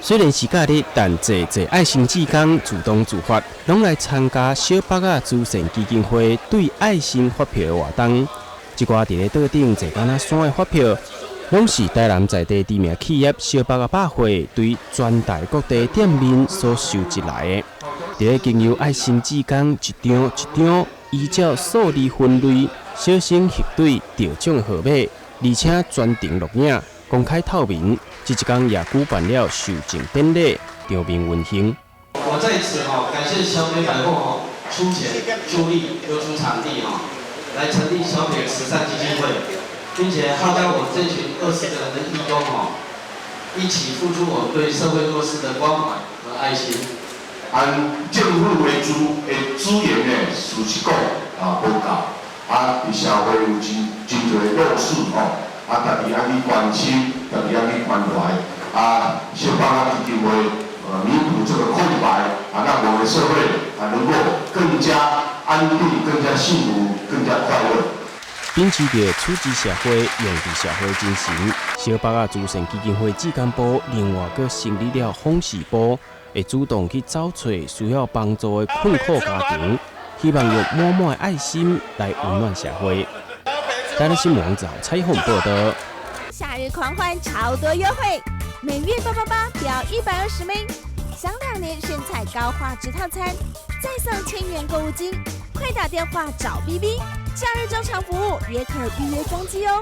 雖然是假日，但濟濟愛心志工自動自發，攏來參加小北仔慈善基金會對愛心發票的活動。這寡佇咧桌頂坐敢若山的發票，攏是台南在地知名企業小北仔百貨對全台各地店面所收集來的。佇咧經由愛心志工一張一張依照數字分類，小心核對得獎號碼，而且全程錄影，公開透明。這一工也舉辦了受贈典禮，場面溫馨。我在此哈感謝小美百貨哈出錢出力又出場地哈，來成立小美慈善基金會，並且號召我們這群20個人的義工哈，一起付出我們對社會弱勢的關懷和愛心。按政府為主的資源呢，事實講啊無夠，啊，佇社會有真真濟弱勢吼，啊，家己愛去關心，家己愛去關懷，啊，小北仔基金會彌補這個空白，啊，讓我們社會啊能夠更加安定、更加幸福、更加快樂。秉持著處之社會、用佇社會精神，小北仔慈善基金會志工部另外閣成立了訪視部，會主動去找揣需要幫助的困苦家庭，希望用滿滿的愛心來溫暖社會。台南新聞網採訪報道。夏日狂歡超多優惠，每月888飆120 M，享2年炫彩高畫質套餐，再送1000元購物金，快打電話找 BB，假日照常服務，也可預約裝機哦。